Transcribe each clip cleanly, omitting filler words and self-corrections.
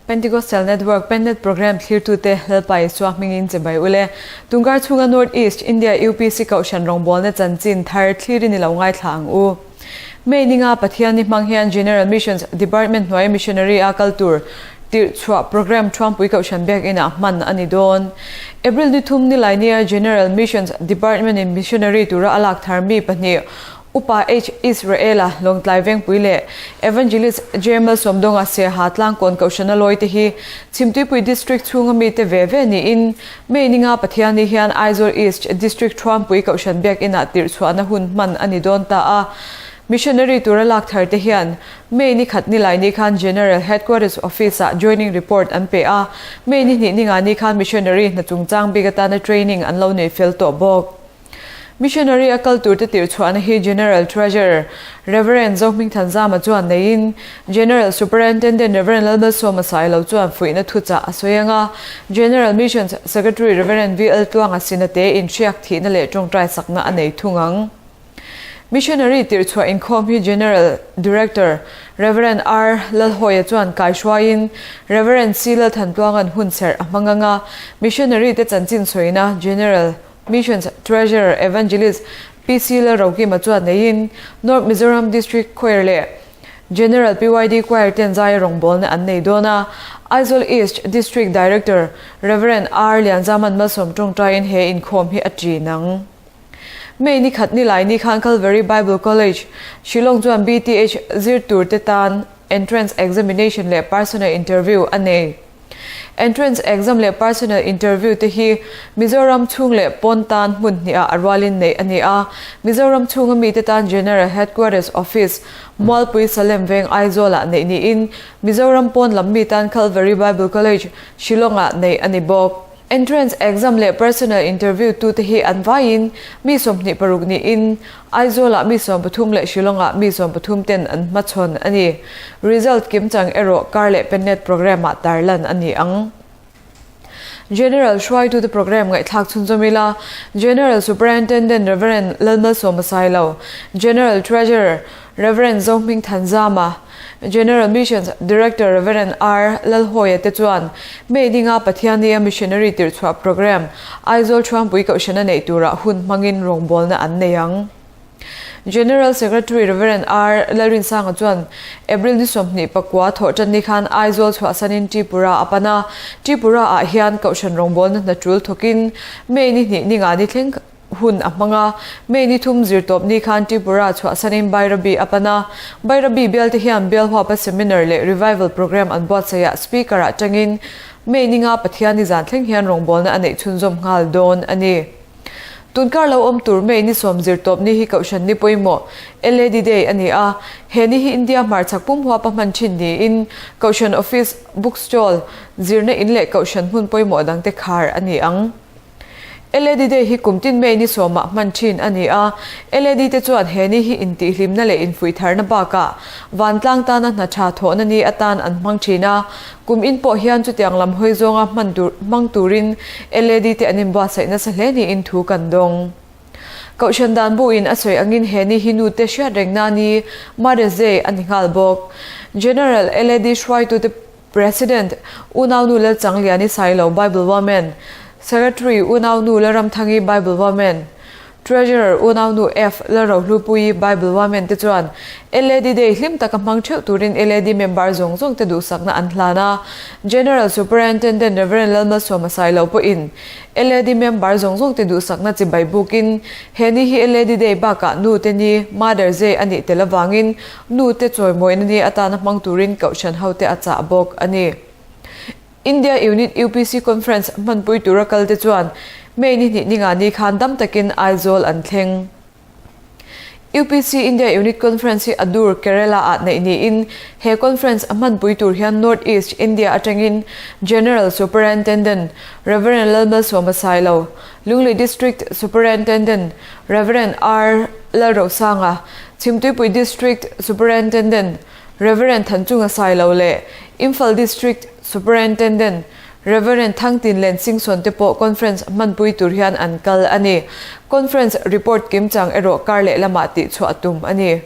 Pentecostal Network Pennet Programme thlirtute Lalpa Isua hmingin che bai ule. Tungkar chhunga North East India UPC Kohhran rawngbawlna chanchin thar thlirin i lo ngaithla ang u. May ninga Pathian ni hmang hian General Missions Department hnuaia Missionary a kal tur tirh chhuah Programme Thuampui Kohhran Biakinah hman a ni dawn. April ni thum ni lainia General Missions Department in Missionary tura a lak thar mi pahnih Upa H. Israela Lawngtlai Vengpui leh Evangelist J. Malsawmdawnga Siaha Tlangkawn Kohhrana lawi te hi Chhimtuipui District chhunga mite ve ve niin May ninga Pathianni hian Aizawl East District Thuampui Kohhran Biakinah tirh chhuahna hun hman a ni dawn ta a. Missionary tura lak thar te hian May ni khat nilai ni khan General Headquarters Office-ah joining report an pe a, May ni hnih ninga ni khan missionary hna chungchang bik atana training an lo nei fel tawh bawk. Missionary a kal turte tirh chhuahna hi General Treasurer Rev. Zohmingthanzama chuan neiin General Superintendent Rev. Lalmalsawma Sailo chuan fuihna thuchah a sawi ang a, General Missions Secretary Rev. VL Tluanga Sinate inhriak thihna leh tawngtai sakna a nei thung ang. Missionary tirh chhuah inkhawm hi General Director Rev. R. Lalhawia chuan kaihruaiin Rev. C. Lalthantluanga'n hunserh a hmang ang a, Missionary te chanchin sawina General Missions Treasurer Evangelist PC Lalrokima chuan neiin North Mizoram District Choir leh General PYD Choir ten zaia rawngbawlna an nei dawn a, Aizawl East District Director Rev. R. Lianzaman Malsawm tawngtaiin he inkhawm hi a ṭin ang. May ni khat ni lai ni khan Calvary Bible College, Shillong chuan BTH zir turte tan Entrance Examination leh Personal Interview a nei. Entrance exam leh personal interview te hi Mizoram chhung leh pawn tan hmun hnih-ah a rualin neih a ni a. Mizoram chhunga mite tan General Headquarters Office, Mualpui Salem Veng Aizawl-ah neih niin Mizoram pawn lam mi tan Calvary Bible College, Shillong-ah neih a ni bawk. Entrance exam leh personal interview tute hi an vaiin mi 26 niin Aizawl-ah mi 13 leh Shillong-ah mi 13 ten an hmachhawn a ni. Result kimchang erawh kar leh Pennet programme-ah tarlan a ni ang. General hruaitute programme ngaihthlak chhunzawm ila, General Superintendent Rev. Lalmalsawma Sailo, General Treasurer Rev. Zohming Thanzama, General Missions Director Rev. R. Lalhawia te chuan May dinga Pathiannia Missionary tirhchhuah Programme Aizawl Thuampui Kohhrana neih turah hun hmangin rawngbawlna an nei ang. General Secretary Rev. R. Lalrinsanga chuan April ni 24 thawh tan ni khan Aizawl chhuahsanin Tripura a pan a, Tripura ah hian Kohhran rawngbawlna hna tul thawkin May ni hnih ninga ni thleng hun a hmang a, May ni thum zirtawp ni khan Tripura chhuahsanin Bairabi a pan a. Bairabi bialte hian Bialhuapa Seminar leh Revival Programme an buatsaihah Speaker-ah tangin May ni nga Pathian ni zan thleng hian rawngbawlna a neih chhunzawm nghal dawn a ni. Tunkar lo awm tur May ni sawm zirtawp ni hi Kohhran ni pawimawh LAD Day a ni a, he ni hi India hmarchhak pum huapa hman thin niin Kohhran Office, Bookstall, zirna in leh Kohhran hmun pawimawh dangte khar a ni ang. LAD Day hi kum tin May ni sawmah hman thin a ni a, LAD te chuan he ni hi intihhlimna leh infuitharna bakah vantlang tana hna tha thawhna ni atan an hmang thin a, kum in pawh hian chutiang lam hawi zawnga hman tur hmang turin LAD te an inbuatsaih nasa hle niin thu kan dawng. Kohhran dan buin a sawi angin he ni hi nute hriat rengna ni Mother's Day a ni nghal bawk. General LAD hruaitute President, Unaunu Lalchangliani Sailo, Bible Woman, Secretary, Unaunu Lalramthangi, Bible Woman, Treasurer, Unaunu F. Lalrohlupuii, Bible Woman te chuan LAD Day hlim taka hmang theuh turin LAD member zawng zawng te duhsakna an hlan a. General Superintendent Rev. Lalmalsawma Sailo pawhin LAD member zawng zawng te duhsakna chibai bukin he ni hi LAD Day bakah nu te ni, Mother's Day, a nih tel avangin Nu te chawimawina ni atana hmang turin Kohhran hote a chah bawk a ni. India Unit UPC Conference hmanpui tura kal te chuan May ni hnih ninga ni khan dam takin Aizawl an thleng. UPC India Unit Conference hi Adur, Kerala ah neih niin he conference a hmanpui tur hian North East India atangin General Superintendent Rev. Lalmalsawma Sailo, Lunglei District Superintendent Rev. R. Lalrosanga, Chhimtuipui District Superintendent, Rev. Thanchunga Sailo leh Imphal District Superintendent Rev. Thangtinlen Singson te pawh conference hmanpui tur hian an kal a ni. Conference report kimchang erawh kar leh lamah tihchhuah tum a ni.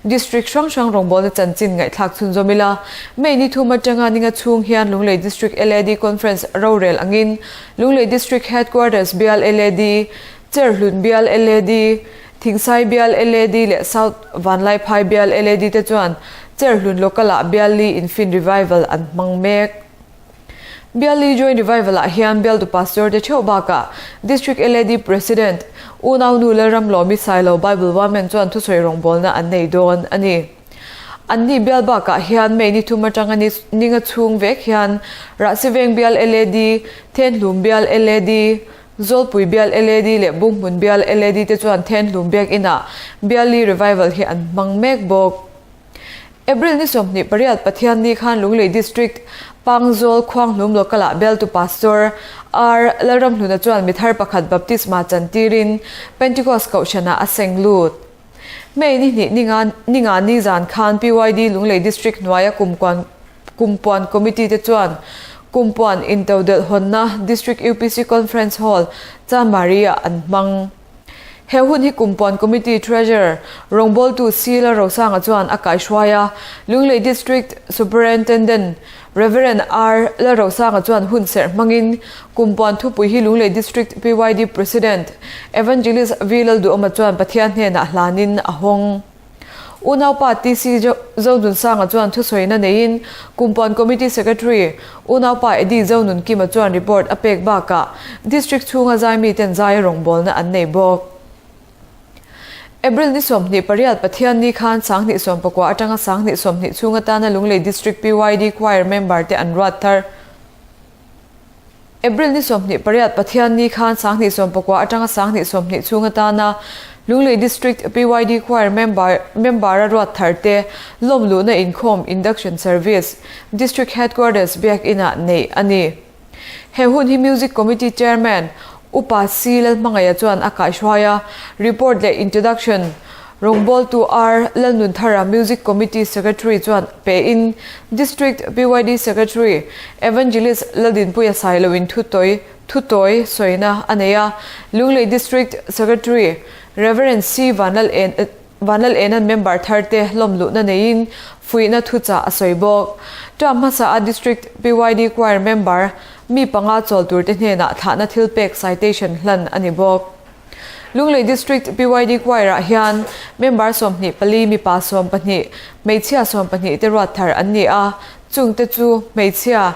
District hrang hrang rawngbawlna chanchin ngaihthlak chhunzawm ila, May ni thum atanga ninga chhung hian Lunglei District LAD Conference rorel angin Lunglei District Headquarters bial LAD, Cherhlun bial LAD, Thingsai bial LAD leh South Vanlaiphai bial LAD te chuan Cherhlun Local ah bial li infin revival an hmang mek. Bial li Joint Revival ah hian bialtu Pastor te theuh bakah District LAD President, Unaunu Lalramlawmi Sailo Bible Women chuan thusawi rawngbawlna an nei dawn a ni. Anni bial bakah hian May ni thum atanga ni ninga chhung vek hian Rahsiveng bial LAD, Thenhlum bial LAD, Zawlpui bial LAD leh Bunghmun bial LAD te chuan Thenhlum Biak Inah bial li revival hi an hmang mek bawk. April ni 28 Pathianni khan Lunglei District Pangzawl Khuanghlum Local ah bialtu Pastor R Lalramhluna chuan mithar pakhat baptisma chantirin Pentecost Kohhranah a seng lut. May ni hnih ninga ninga ni zan khan PYD Lunglei District hnuaia kumkuan Kumpuan Committee te chuan Kumpuan intodelh hawnna District UPC Conference Hall, Chanmari ah an hmang. He hun hi Kumpuan Committee Treasurer rawngbawltu C Lalrosanga chuan a kaihruai a, Lunglei District Superintendent Rev. R Lalrosanga chuan hun serh hmangin Kumpuan thupui hi Lunglei District PYD President Evangelist V Lalduhawma chuan Pathian hnenah hlanin a hawng. Unaupa TC Zonunsanga chuan thusawina neiin Kumpuan Committee Secretary Unaupa Eddie Zonunkima chuan report a pek bakah District chhunga zaimiten zai rawngbawlna an nei bawk. April ni 28 Pathianni khan 2019 atanga 2020 chhung atana Lunglei District PYD Choir member te an ruat thar. April ni 28 Pathianni khan 2019 atanga 2020 chhung atana Lunglei District PYD Choir member member a ruat thar te lawmluhna inkhawm Induction Service District Headquarters Biak Inah neih a ni. He hun hi Music Committee Chairman Upa C Lalhmangaia chuan a kaihruai a, report leh introduction rawngbawltu R Lalnunthara Music Committee Secretary chuan pein District PYD Secretary Evangelist Laldinpuia Sailoin thutawi thutawi sawina a nei a, Lunglei District Secretary Rev. C Vanlal Vanlal Enan member tharte hlawmluhna neiin fuihna thuchah a sawi bawk. Term hmasa a District PYD Choir member mi panga chawl turte hnenah thlahna thilpek citation hlan a ni bawk. Lunglei District PYD Choir ah hian member 24 mipa 12, hmeichhia 12 te ruat thar an ni a, chungte chu hmeichhia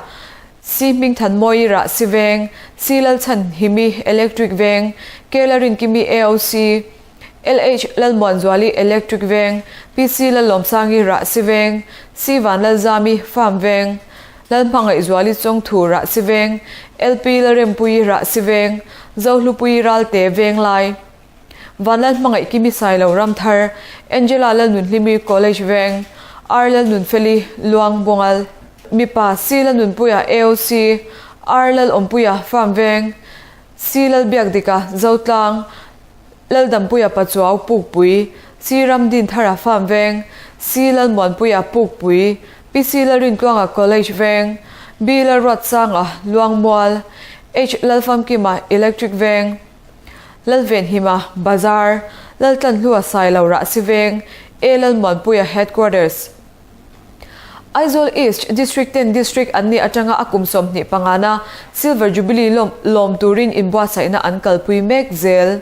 Si Hmingthanmawii Rahsi Veng, Si Lalchhanhimi Electric Veng, K Larinkimi AOC, LH Lalmuanzuali Electric Veng, PC Lalawmsangi Rahsi Veng, C Vanlalzami Farm Veng, Lalhmangaihzuali Chawngthu Rahsi Veng, LP Lalrempuii Rahsi Veng, Zohlupuii Ralte Venglai, Vanlalhmangaihkimi Sailo Ramthar, Angela Lalnunhlimi College Veng, R Lalnunfeli Luang Bungal, Mipa C Lalnunpuia AOC, R Lalawmpuia Farm Veng, C Lalbiakdika Zotlang, Laldampuia Pachuau Pukpui, C Ramdinthara Farm Veng, C Lalmuanpuia Pukpui, PC Lalrintluanga College Veng, B Lalruatsanga Luangmual, H Lalfamkima Electric Veng, Lalvenhima Bazar, Laltlanhlua Sailo Rahsi Veng, A Lalmuanpuia Headquarters. Aizawl East District ten District an nih atanga a kum 25 na Silver Jubilee lawm lawm turin inbuatsaihna an kalpui mek zel.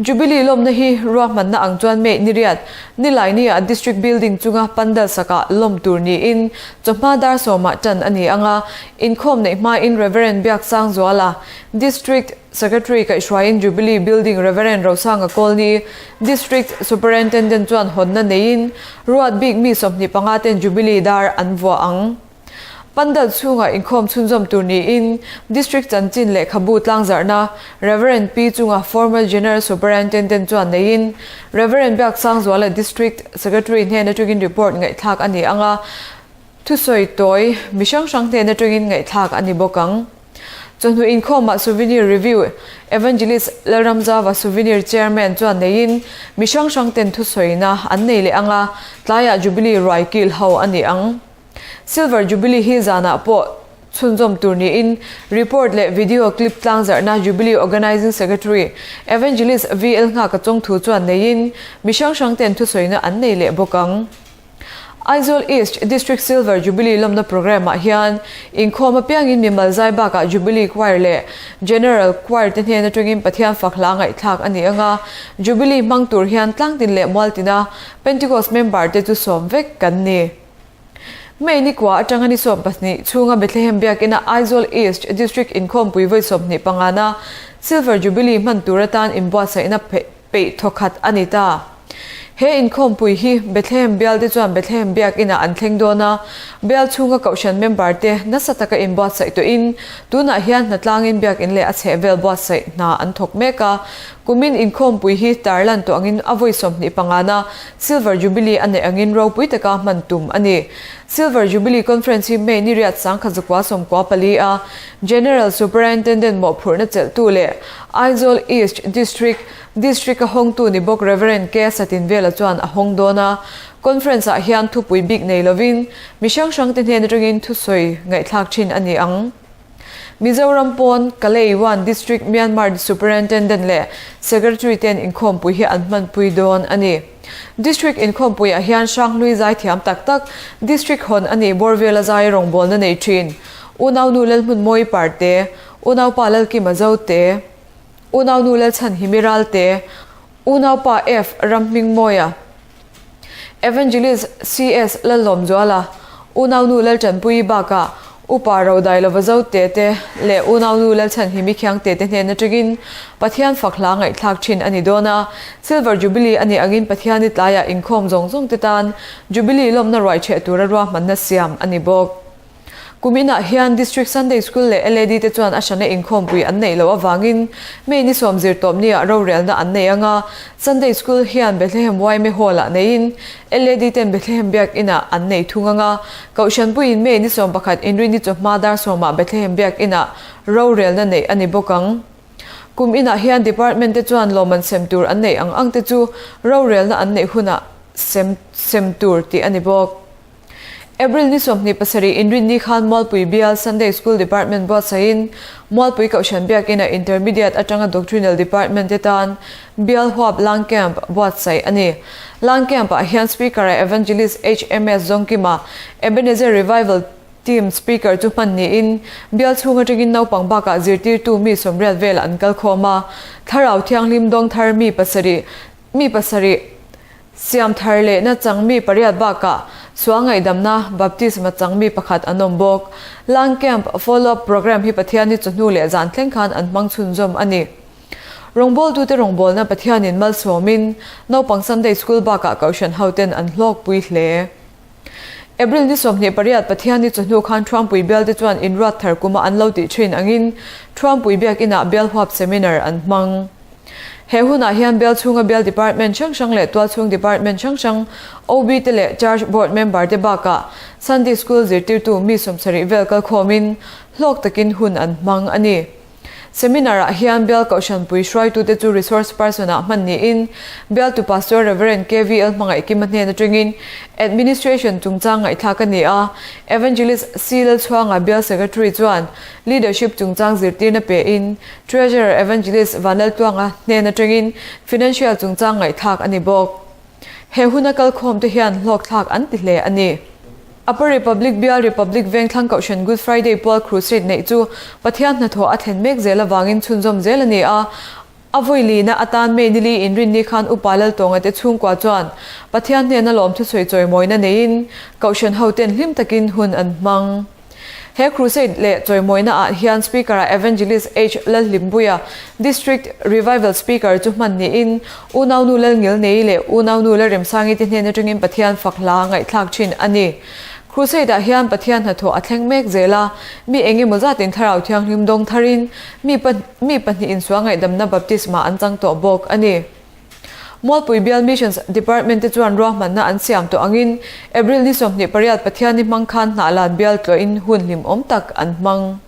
Jubilee lawmna hi ruahmanna ang chuan May ni riat Nilaini ah District Building chunga pandal sakah lawm tur niin chawhma dar sawmah tan a ni anga inkhawm neih hmain Rev. Biaksangzuala District Secretary kaihhruaiin Jubilee Building Rev. Rosanga Kawlni, District Superintendent chuan hawnna neiin ruat bik mi 25 ten Jubilee dar an vuah ang. Pandal chhungah inkhawm chhunzawm tur niin District chanchin lehkhabu tlangzarhna Rev. P chunga Former General Superintendent chuan neiin Rev. Biaksangzuala District Secretary hnen atangin report ngaihthlak a ni ang a, thusawi tawi mi hrang hrang hnen atangin ngaihthlak a ni bawk ang. Chawhnu inkhawmah Souvenir Review Evangelist Lalramzava Souvenir Chairman chuan neiin mi hrang hrang ten thusawina an nei leh ang a, tlaiah Jubilee ruai kil ho a ni ang. Silver Jubilee hi zanah pawh chhunzawm tur niin report leh video clip tlangzarhna Jubilee Organising Secretary Evangelist VL Nghaka chawngthu chuan neiin mi hrang hrang ten thusawina an nei leh bawk ang. Aizawl East District Silver Jubilee lawmna programme-ah hian inkhawm apiangin mimal zai bakah Jubilee Choir leh General Choir te hnen atangin Pathian fak hla ngaihthlak a ni ang a, Jubilee hmang tur hian tlangtin leh mualtina Pentecost member te chu sawm vek kan ni. May ni kua atanga ni 12 chhunga Bethlehem Biakina Aizawl East District inkhawmpui vawi 25 na Silver Jubilee hman tur atan inbuatsaihna peih thawkhat a ni ta. He inkhawmpui hi Bethlehem bialte chuan Bethlehem biakinah an thleng dawn a, bial chhunga kohhran member te nasa taka inbuatsaih tawhin tunah hian hnatlangin biakin leh a chhehvel buatsaih hna an thawk mek a. Kumin inkhawmpui hi tarlan tawh angin a vawi 25 na Silver Jubilee a neih angin ropui taka hman tum a ni. Silver Jubilee Conference hi May ni riat 1994 a General Superintendent mawhphurhna chelhtu leh Aizawl East District District a hawngtu ni bawk Rev. K Satinvela chuan a hawng dawn a, Conference ah hian thupui bik nei lovin mi hrang hrang te hnen atangin thusawi ngaihthlak thin a ni ang. Mizoram pawn Kalay One District Myanmar Superintendent leh Secretary ten inkhawmpui hi an hmanpui dawn a ni. District inkhawmpuiah hian Hranghlui zaithiam tak tak District hawn a nih bawr vela zai rawngbawlna nei thin Unaunu Lalhmunmawii Parte, Unaupa Lalkima Zote, Unaunu Lalchhanhimi Ralte, Unaupa F. Ramhmingmawia, Evangelist CS. Lallawmzuala, Unaunu Laltanpuii bakah Upa Rodailova Zote te leh Unaunu Lalchhanhimi Khiangte te hnen atangin Pathian fak hla ngaihthlak thin a ni dawn a. Silver Jubilee a nih angin Pathiani tlaiah inkhawm zawng zawng te tan Jubilee lawmna ruai chheh tura ruahmanna siam a ni bawk. Kum inah hian District Sunday School leh LAD te chuan a hrana inkhawmpui an neih loh avangin May ni sawm zirtawp niah rorelna an nei ang a, Sunday School hian Bethlehem yma Hall-ah neiin LAD ten Bethlehem Biak Inah an nei thung ang a, Kohhranpuiin May ni 11 Inrini chawhma dar sawmah Bethlehem Biak Inah rorelna neih a ni bawk ang. Kum inah hian Department te chuan lawmman sem tur an neih ang ang te chu rorelna an neih hunah sem sem tur tih a ni bawk. April ni 27 Inrinni khan Mualpui Bial Sunday School Department buatsaihin Mualpui Kohhran Biakinah Intermediate atanga Doctrinal Department te tan Bial huap Lang Camp buatsaih a ni. Lang Camp-ah hian Speaker-ah Evangelist HMS Zawngkima, Ebenezer Revival Team Speaker chu hman niin Bial chhung atangin naupang bakah zirtirtu mi sawmriat velah an kalkhawm a, Thlarau Thianghlim dawngthar mi pasarih Mi pasarih, siam thar lehna chang mi pariat bakah sual ngaihdamna baptisma chang mi pakhat an awm bawk. Lang Camp follow-up programme hi Pathianni chawhnu leh zan thleng khan an hmang chhunzawm a ni. Rawngbawltute rawngbawlna Pathianin malsawmin naupang Sunday School bakah Kohhran hoten an hlawkpui hle. April ni 28 Pathianni chawhnu khan Thuampui bialte chuan inruat thar kuma an lo tih thin angin Thuampui Biakinah bial huap seminar an hmang. He hunah hian bial chhunga bial department hrang hrang leh tualchhung department hrang hrang OB te leh Church Board member te bakah Sunday School zirtirtu mi 70 vel kalkhawmin hlawk takin hun an hmang a ni. Seminar-ah hian bial kohhranpui hruaitute chu resource person-ah hman niin bialtu Pastor Rev. KVL Hmangaihkima hnen atangin Administration chungchang ngaihthlak a ni a, Evangelist C. Lalchhuanga bial Secretary chuan Leadership chungchang zirtirna pein Treasurer Evangelist Vanlaltluanga hnen atangin Financial chungchang ngaihthlak a ni bawk. He huna kalkhawmte hian hlawkthlak an ti hle a ni. Upper Republic Bial Republic Vengthlang Kohhran Good Friday pual Crusade neih chu Pathian hnathawh a thlen mek zel avangin chhunzawm zel a ni a. A vawi lina atan May nili inrinni khan Upa Laltawnga te chhungkua chuan Pathian hnena lawm thusawi chawimawina neiin Kohhran hoten hlim takin hun an hmang. He crusade leh chawimawina ah hian Speaker ah Evangelist H. Lalhlimbuia, District Revival Speaker chu hman niin Unaunu Lalngilnei leh Unaunu Lalremsangi te hnen atangin Pathian fak hla ngaihthlak thin a ni. Crusade ah hian Pathian hnathawh a thleng mek zel a, mi eng emaw zatin Thlarau Thianghlim dawng tharin mi mi pahnih insual ngaihdamna baptisma an chang tawh bawk a ni. Mualpui Bial Missions Department te chuan ruahmanna an siam tawh angin April ni 28 Pathianni hmang khan Hnahlan Bial tlawhin hun hlimawm tak an hmang.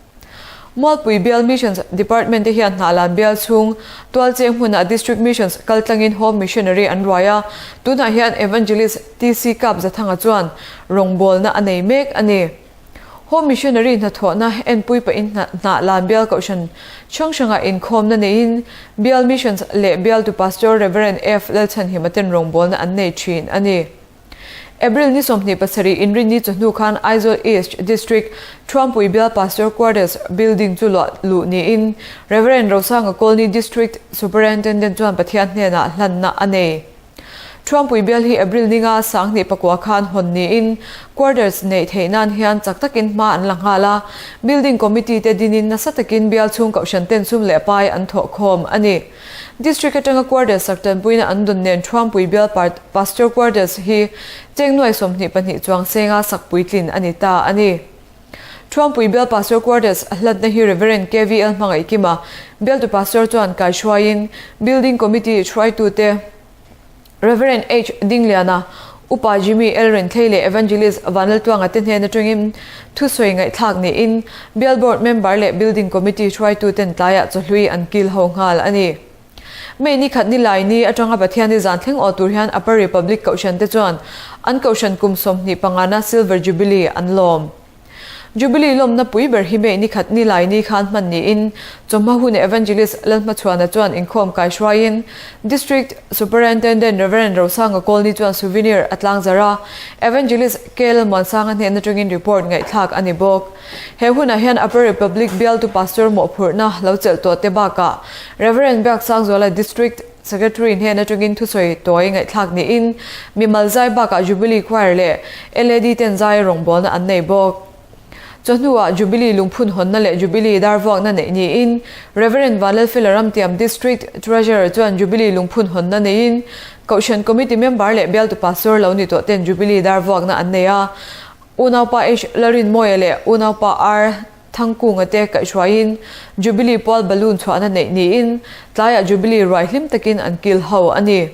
Mualpui Bial Missions Department te hian Hnahlan bial chhung Tualcheng hmunah District Missions kaltlangin Home Missionary an ruai a, tunah hian Evangelist TC Kapzathanga chuan rawngbawlna a nei mek a ni. Home Missionary hnathawhna enpui pahin Hnahlan bial kohhran hrang hrangah inkhawmna neiin Bial Missions leh bialtu Pastor Rev. F. Lalchhanhima ten rawngbawlna an nei thin a ni. April ni 27 inrinni chawhnu khan Aizawl East District Thuampui Bial Pastor Quarters Building chu luah luh niin Rev. Rosanga Colney District Superintendent chuan Pathian hnenah hlanna a nei. Thuampui Bial hi April ninga 2009 khan hawn niin Quarters neih theih nan hian chak takin hma an la nghal a, Building Committee te dinin nasa takin bial chhung kohhran ten sum leh pai an thawh khawm a ni. District atanga quarters sak tanpuina an dawn nen Thuampui bial Pastor Quarters hi cheng nuai 22 chuang senga sak puitlin a ni ta a ni. Thuampui bial Pastor Quarters hlatna hi Rev. KVL Hmangaihkima bialtu Pastor chuan kaihruaiin Building Committee hruaitute Rev. H. Dingliana, Upa Jimmy L. Renthlei leh Evangelist Vanlaltluanga te hnen atangin thusawi ngaihthlak niin Bial Board member leh Building Committee hruaituten tlaiah chawhlui an kil ho nghal a ni. May ni khat ni lai ni atanga Pathianni zan thleng aw tur hian Upper Republic Kohhran te chuan an Kohhran kum 25 na Silver Jubilee an lawm. Jubilee lawmna pui ber hi May ni khat ni lai ni khan hman niin chawhma hun Evangelist Lalhmachhuana chuan inkhawm kaihruaiin District Superintendent Rev. Rosanga Kawlni chuan souvenir a tlangzar a, Evangelist K. Lalmuansanga hnen atangin report ngaihthlak a ni bawk. He hunah hian Upper Republic bialtu Pastor mawhphurhna lo chelh tawh te bakah Rev. Biaksangzuala District Secretary hnen atangin thusawi tawi ngaihthlak niin mimal zai bakah Jubilee Choir leh LAD ten zai rawngbawlna an nei bawk. Chawhnuah Jubilee lungphun hawnna leh Jubilee dar vuakna neih niin Rev. Vanlalfela Ramtiam District Treasurer chuan Jubilee lungphun hawnna neiin Kohhran Committee member leh bialtu Pastor lo ni tawh ten Jubilee dar vuakna an nei a. Unaupa H. Larinmawia leh Unaupa R. Thangkunga te kaihhruaiin Jubilee pual balloon chhuahna neih niin tlaiah Jubilee ruai hlim takin an kil ho a ni.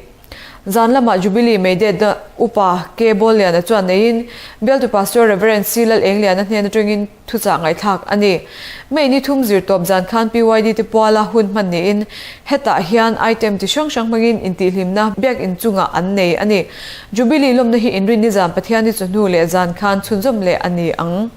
Zan lamah Jubilee Meidetna Upa K. Bawlliana chuan neiin Bialtu Pastor Rev. C. Lal Engliana hnen atangin thuchah ngaihthlak a ni. May ni thum zir tawp zan khan PYD te puala hun hman niin hetah hian item chi hrang hrang hmangin intihhlimna biakinn chungah an nei a ni. Jubilee lawmna hi inrinni zan Pathianni chawhnu leh zan khan chhunzawm leh a ni ang.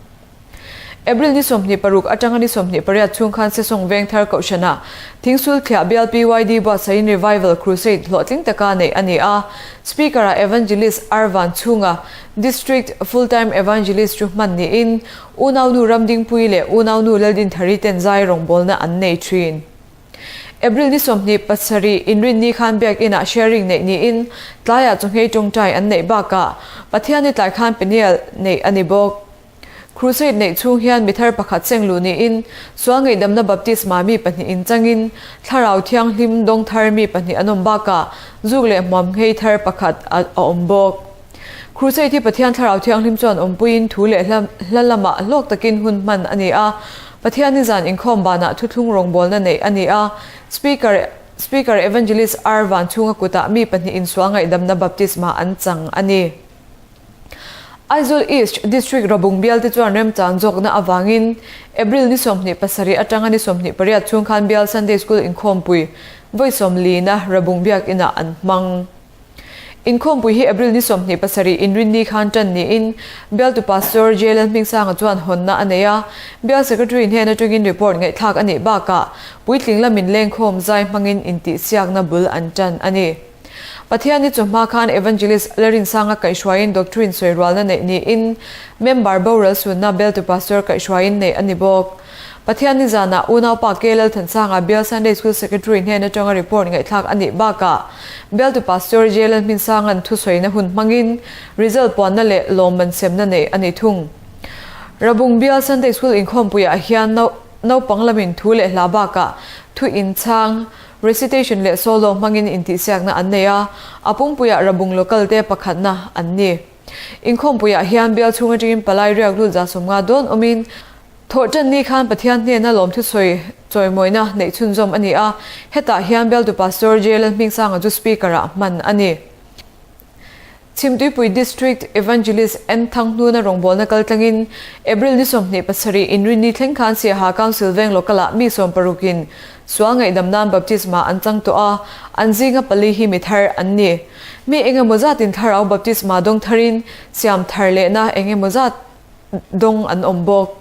April ni 26 atanga ni 28 chhung khan Sesawng Vengthar Kohhranah Thingsul Thliah Bial PYD buatsaihin Revival Crusade hlawhtling taka neih a ni a. Speaker-ah Evangelist R Vanchhunga, District Full Time Evangelist chu hman niin Unaunu Ramdingpui leh Unaunu Laldinthari ten zai rawngbawlna an nei thin. April ni 27 inrinni khan biakinah sharing neih niin tlaiah chawhngei tawngtai an neih bakah Pathianni tlai khan Peniel neih a ni bawk. Crusade neih chhung hian mi thar pakhat seng luh niin sual ngaihdamna baptisma mi pahnihin changin Thlarau Thianghlim dawng thar mi pahnih an awm bakah zuk leh hmuam nghei thar pakhat a awm bawk. Crusade hi Pathian Thlarau Thianghlim chuan awmpuiin thu leh hla lamah hlawk takin hun hman a ni a, Pathianni zan inkhawm banah thuthlung rawngbawlna neih a ni a, Speaker Speaker Evangelist R Vanchhunga kutah mi pahnihin sual ngaihdamna baptisma an chang a ni. Aizawl East District Rabung bial te chuan remchang zawkna avangin April ni 27 atanga ni 28 chhung khan bial Sunday School inkhawmpui vawi sawmlina Rabung biakinah an hmang. Inkhawmpui hi April ni 27 inrinni khan tan niin bialtu Pastor J Lalhmingsanga chuan hawnna a nei a, bial Secretary hnen atangin report ngaihthlak a nih bakah puitling lamin lengkhawm zai hmangin intihsiakna bul an tan a ni. Pathianni chawhma khan Evangelist Larinsanga kaihhruaiin Doctrine sawi rualna neih niin member boral sunna Bialtu Pastor kaihhruaiin neih a ni bawk. Pathianni zanah unaupa K Lalthansanga Bial Sunday School Secretary hnen atanga report ngaihthlak a nih bakah Bialtu Pastor J Lalhminsanga'n thusawina hun hmangin result puanna leh lawmman semna neih a ni thung. Rabung Bial Sunday School inkhawmpuiah hian naupang lamin thu leh hla bakah thu inchhang Recitation leh solo hmangin intihsiakna an nei a, a pumpuiah Rabung local te pakhatna an ni. Inkhawmpuiah hian bial chhung atangin palai riak lut 150 dawn awmin, Thawhṭan ni khan Pathian hnena lawmthusawi chawimawina neih chhunzawm a ni a, hetah hian bialtu Pastor J Lalhmingsanga chu Speaker-ah hman a ni. Chhimtuipui District Evangelist N Thanghnuna rawngbawlna kaltlangin April ni 27 Inrinni thleng khan Siaha Council veng local-ah mi sawmparukin sual ngaihdam nan baptisma an chang tawh a, an zinga pali hi mi thar an ni. Mi engemaw zatin thlarau baptisma dawng tharin siam thar lehna engemaw zat dawng an awm bawk.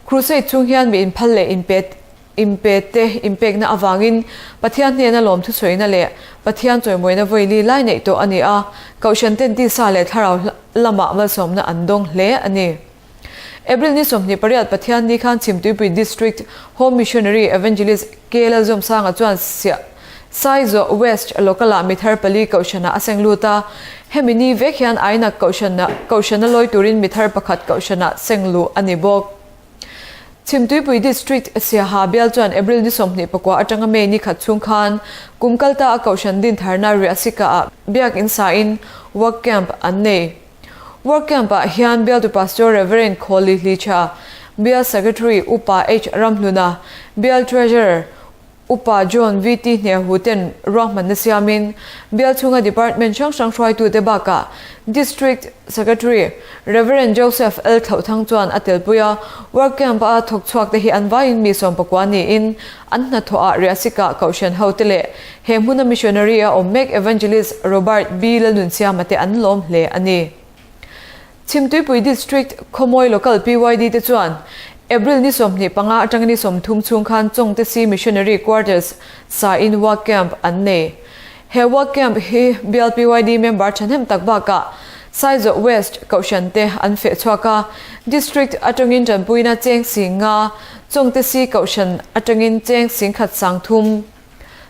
Crusade chhung hian mi inphal leh inpet Inpe te inpekna avangin Pathian hnena lawmthu sawiina leh Pathian chawimawina vawi lai neih tawh a ni a, Kohhran ten tisa leh thlarau lamah malsawmna an dawng hle a ni. April ni 28 Pathian ni khan Chhimtuipui District Home Missionary Evangelist K Lalzawmsanga chuan Saizawh West Local-ah mithar pali Kohhranah a seng lut a, hemi ni vek hian Ainak Kohhrana lawi turin mithar pakhat Kohhranah seng luh a ni bawk. Chhimtuipui District Siaha bial chuan April ni 24 atanga May ni khat chhung khan kum kalta a Kohhran Dintharna Riahsika ah Biakin sain Work Camp an nei. Work Camp ah hian Bialtu Pastor Rev. Khawli Hlicha, Bial Secretary Upa H Ramhluna, Bial Treasurer Upa John VT Hnehu ten ruahmanna siamin bial chhunga department hrang hrang hruaitute bakah District Secretary Rev. Joseph L Thlauhthang chuan a telpui a, work camp a thawk chhuak te hi an vaiin mi sawmpakua niin an hnathawh ah Riahsikah Kohhran ho te leh he hmuna missionary a awm mek Evangelist Robert B Lalnunsiama te an lawm hle a ni. Chhimtuipui District Khawmawi Local PYD te chuan April ni 25 atanga ni 30 chhung khan Chawngte Si Missionary Quarters sa in work camp an nei. He work camp hi bial PYD member thahnem tak bakah Saizawh West Kohhran te an feh chhuak a, District atangin tanpuina cheng sing nga, Chawngte Si Kohhran atangin cheng sing khat sang thum,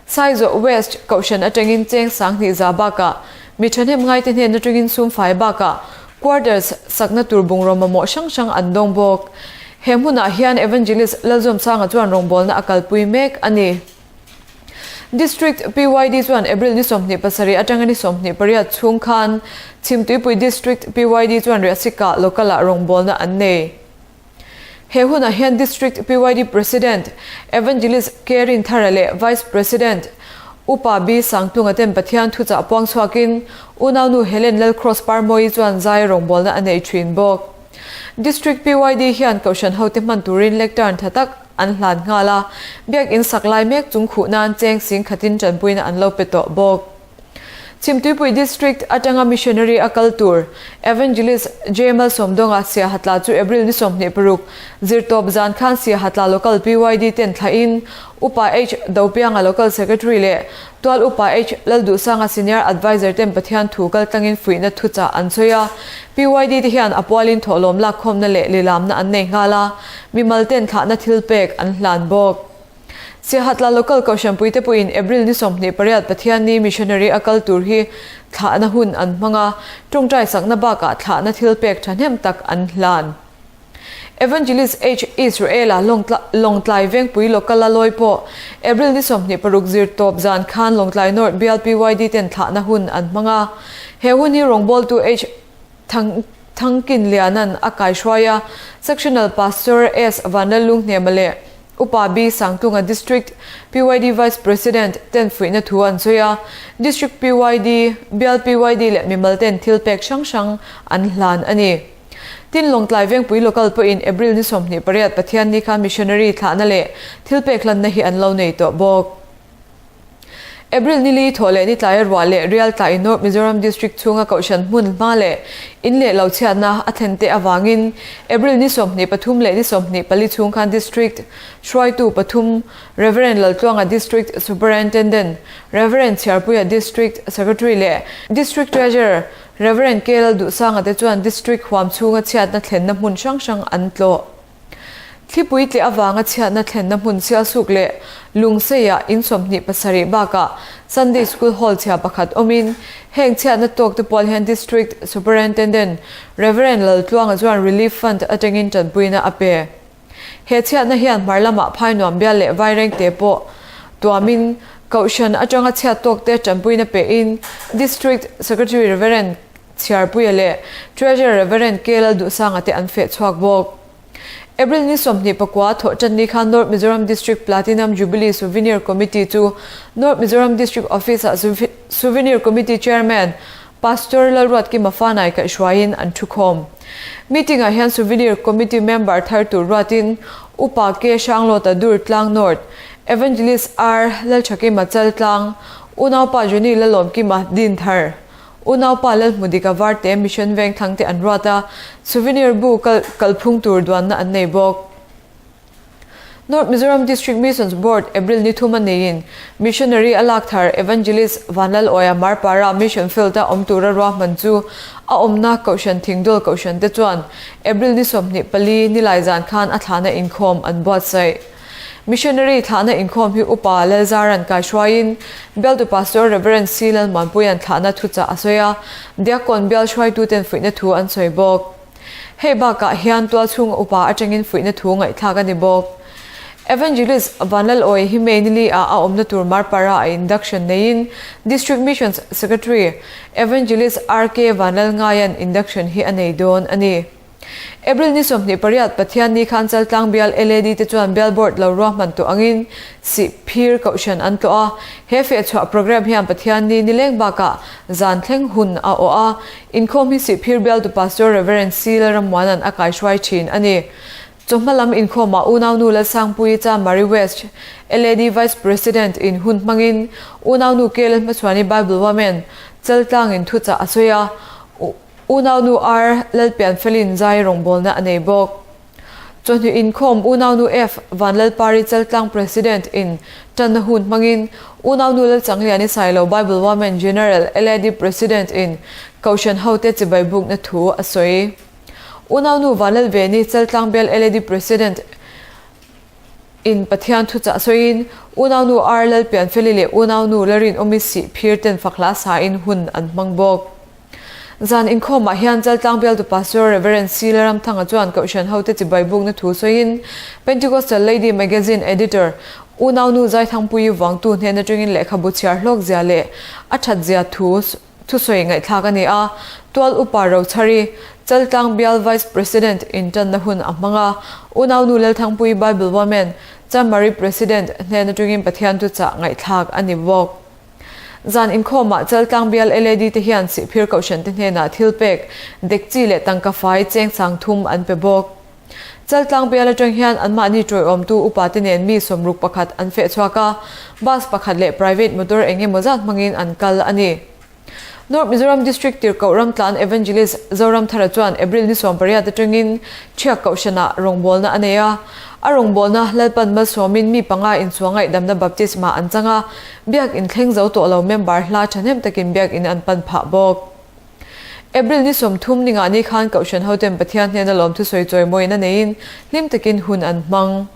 Saizawh West Kohhran atangin cheng 2000 za bakah mi thahnem ngaite hnen atangin sumfai bakah quarters sakna tur bungraw mamawh hrang hrang an dawng bawk. He hmunah hian Evangelist Lalzawmsanga chuan rawngbawlna a kalpui mek a ni. District PYD chuan April ni 27 atanga ni 28 chhung khan Chhimtuipui District PYD chuan Riahsika Local-ah rawngbawlna an nei. He hunah hian District PYD President Evangelist K Rinthara leh Vice President Upa B Sangtlunga ten Pathian thuchah puang chhuakin Unaunu Helen Lalcross Parmawii chuan zai rawngbawlna a nei thin bawk. District PYD hian Kohhran hote hman turin lectern tha tak an hlan nghal a, biakin sak lai mek chung khuh nan cheng sing khatin tanpuina an lo pe tawh bawk. Chhimtuipui District atanga Missionary a kal tur Evangelist J Malsawmdawnga Siahatla chu April ni 26 zirtawp zan khan Siahatla Local PYD ten thlahin Upa H Dopianga Local Secretary leh Tual Upa H Lalduhsanga Senior Adviser ten Pathian thu kaltlangin fuihna thuchah an sawi a. PYD te hian a pualin thawhlawm lakkhawmna leh lilamna an nei nghal a, mimal ten thlahna thilpek an hlan bawk. Siahatla Local Kohhranpui te pawhin April ni 28 Pathianni Missionary a kal tur hi thlahna hun an hmang a, tawngtai sakna bakah thlahna thil pek thahnem tak an hlan. Evangelist H Israel-a Lawngtlai Vengpui Local-a lawi pawh April ni 26 zirtawp zan khan Lawngtlai North Bial PYD ten thlahna hun an hmang a, he hun hi rawngbawltu H Thangkin Lianan a kaihruai a, Sectional Pastor S Vanlalunghnema leh Upa B Sangtlunga District PYD Vice President ten fuihna thu an sawi a, District PYD, Bial PYD leh mimal ten thil pek hrang hrang an hlan a ni. Tin Lawngtlai Vengpui Local pawhin April ni 28 Pathian ni khan Missionary thlahna leh thil pek hlanna hi an lo nei tawh bawk. April ni li thawh leh ni tlaia ruah leh rial tlai North Mizoram District chhunga Kohhran hmun hma leh in leh lo chhiatna a thlen te avangin April ni 23 leh ni 24 chhung khan District hruaitu pathum Rev Laltluanga District Superintendent, Rev Chhiarpuia District Secretary leh District Treasurer Rev K Lalduhsanga te chuan District huam chhunga chhiatna thlenna hmun hrang hrang an tlawh. Thlipui tleh avanga chhiatna thlenna hmun Sialsuk leh Lungseiah in 27 bakah Sunday School Hall chhia pakhat awmin heng chhiatna tawk te pual hian District Superintendent Rev Laltluanga chuan Relief Fund atangin tanpuina a pe. He chhiatna hian hmar lamah Phainuam bial leh Vairengte pawh tuamin Kohhran atanga chhiat tawk te tanpuina pein District Secretary Rev. Chhiarpuia leh Treasurer Rev. K Lalduhsanga te an feh chhuak bawk. April ni 24 thawh tan ni khan North Mizoram District Platinum Jubilee Souvenir Committee chu North Mizoram District Office-ah Souvenir Committee Chairman. Pastor Lalruatkima Fanai kaihhruaiin an thukhawm. Meeting-ah hian Souvenir Committee member thar tur ruatin Upa K. Hranglawta Durtlang North, Evangelist R. Lalthakima Chaltlang, Unaupa Johnny Lalawmkima Dinthar, Unaupa Lalhmudika Varte Mission Vengthlang te an ruat a, Souvenir bu kalphung tur duanna an nei bawk. North Mizoram District Missions Board April ni thuma neiin Missionary a lak thar Evangelist Vanlalawia Marpara Mission Field-a awm tura ruahman chu a awmna Kohhran Thingdawl Kohhran te chuan April ni 24 nilai zan khan a thlahna inkhawm an buatsaih. Missionary thlahna inkhawm hi Upa Lalzaran kaihruaiin Bialtu Pastor Rev. C. Lalmuanpuia'n thlahna thuchah a sawi a, Diakkawn bial hruaituten fuihna thu an sawi bawk. Hei bakah hian tualchhunga upa atangin fuihna thu ngaihthlak a ni bawk. Evangelist Vanlalawi hi May nili ah a awmna tur Marpara a induction neiin District Missions Secretary Evangelist RK Vanlalngaia'n induction hi a nei dawn a ni. April ni 28 Pathianni khan Chaltlang bial LAD te chuan bial board lo ruahman tawh angin Sihphir Kohhran an tlawh a, he fehchhuah programme hian Pathianni nileng bakah zan thleng hun a awh a, Inkhawm hi Sihphir bialtu Pastor Rev. C. Lalrammuana'n a kaihruai thin a ni. Chawhma lam inkhawmah unaunu Lalsangpuii Cha Marie West, LAD Vice President in hun hmangin unaunu K. Lalhmachhuani Bible Women, Chaltlangin thuchah a sawi a, unaunu R. Lalpianfelin zai rawngbawlna a nei bawk. Chawhnu inkhawm unaunu F. Vanlalpari Chaltlang President in tanna hun hmangin unaunu Lalchangliani Sailo Bible Women General LAD President in Kohhran hote chibai bukna thu a sawi. Unaunu Vanlalveni Chaltlang Bial LAD President in Pathian thuchah sawiin unaunu R. Lalpianfeli leh unaunu Larinawmi Sihphir ten fakhla sain hun an hmang bawk. Zan inkhawmah hian Chaltlang bialtu Pastor Rev. C. Laramthanga chuan Kohhran hote chibai bukna thu sawiin Pentecostal Lady Magazine Editor unaunu Zaithangpuii Vuangtu hnen atangin lehkhabu chhiar hlawk zia leh a that zia thu thusawi ngaihthlak a ni a, Tual Upa Rochhari, Chaltlang Bial Vice President intanna hun a hmang a, unaunu Lalthangpuii Bible Women, Chanmari President hnen atangin Pathian thuchah ngaihthlak a ni bawk. Zan inkhawmah Chaltlang bial LAD te hian Sihphir Kohhran te hnenah thil pek, dekchi leh tangka fai cheng 3000 an pe bawk. Chaltlang bial atang hian anmahni tawiawmtu upa te nen mi 61 an feh chhuak a, bus pakhat leh private motor eng emaw zat hmangin an kal a ni. North Mizoram District Tirhkoh Ramtlan Evangelist Zoramthara chuan April ni 18 atangin Thiak Kohhranah rawngbawlna a nei a. A rawngbawlna Lalpan malsawmin mi panga inchhuah ngaihdamna baptisma an chang a, biakin thleng zo tawh lo member hla thahnem takin biakin an pan phah bawk. April ni 30 ningah ni khan Kohhran hoten Pathian hnena lawmthusawi chawimawina neiin hlim takin hun an hmang.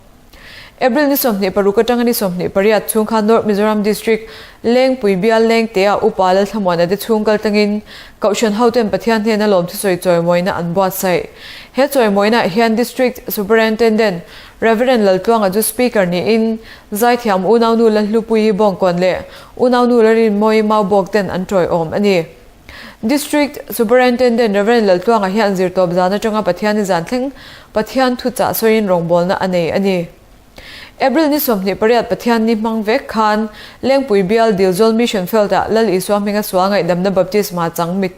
April ni 26 atanga ni 28 chhung khan North Mizoram District Lengpui bial Lengtea Upa Lalthlamuana te chhung kal tlangin Kohhran hoten Pathian hnena lawmthusawi chawimawina an buatsaih. He chawimawinaah hian District Superintendent Rev. Laltluanga chu Speaker niin Zaithiam Unaunu Lalhlupuii Bawngkawn leh Unaunu Larinmawii Maubawk ten an tawiawm a ni. District Superintendent Rev. Laltluanga hian zirtawp zan atanga Pathiani zan thleng Pathian thuchah sawiin rawngbawlna a nei a ni. April ni 28 Pathianni hmang vek khan Lengpui Bial Dilzawl Mission Field-ah Lal Isua hminga sual ngaihdamna baptisma chang mit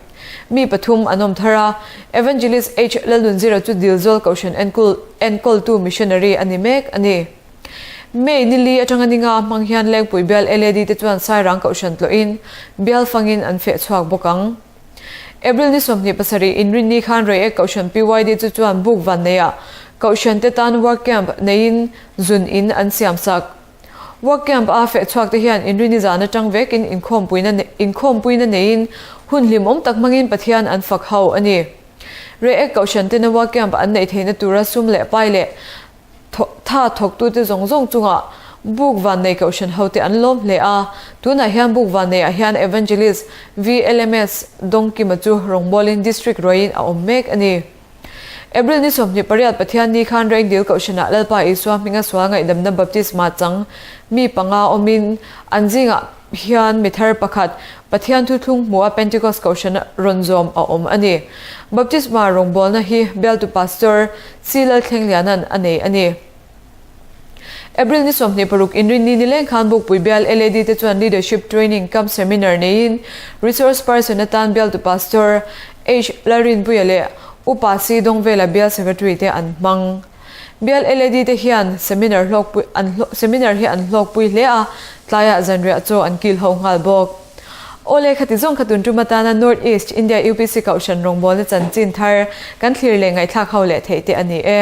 mi pathum an awm thar a, Evangelist H. Lalnunzira chu Dilzawl Kohhran enkawltu missionary a ni mek a ni. May ni li atanga ni nga hmang hian Lengpui bial LAD te chuan Sairang Kohhran tlawhin bial fangin an feh chhuak bawk ang. April ni 27 inrinni khan Reiek Kohhran PYD chu chuan buk van neiah Kohhran te tan work camp neiin zun in an siam sak. Work camp a feh chhuak te hian inrinni zan atang vekin inkhawmpuina neiin hun hlimawm tak hmangin Pathian an fak ho a ni. Reiek Kohhran tena work camp an neih theihna tura sum leh pai leh Tha thawktute zawng zawng chungah Buk Vannei Kohhran hote an lawm hle a, tunah hian Buk Vanneiah hian Evangelist VLMS Dawngkima chu rawngbawlin District ruaiin a awm mek a ni. April ni 28 Pathianni khan Rengdil Kohhranah Lalpa Isua hminga sual ngaihdamna baptisma chang mi panga awmin an zingah hian mi thar pakhat Pathian thuthlung hmua Pentecost Kohhran rawn zawm a awm a ni. Baptisma rawngbawlna hi bialtu Pastor C. Lalthlengliana'n a nei a ni. April ni 26 inrinni nileng khan Bukpui bial LAD te chuan Leadership Training cum Seminar neiin Resource Person atan bialtu Pastor H Lalrinpuia leh Upa C Dawngvela bial Secretary te an hmang. Bial LAD te hian seminar hlawkpui an seminar hi an hlawkpui hle a, tlaiah zanriah chaw an kil ho nghal bawk. Awle khati zawng kha tun tum atana North East India UPC Kohhran rawngbawlna chanchin thar kan thlir leh ngaihthlak ho leh theih te a ni e.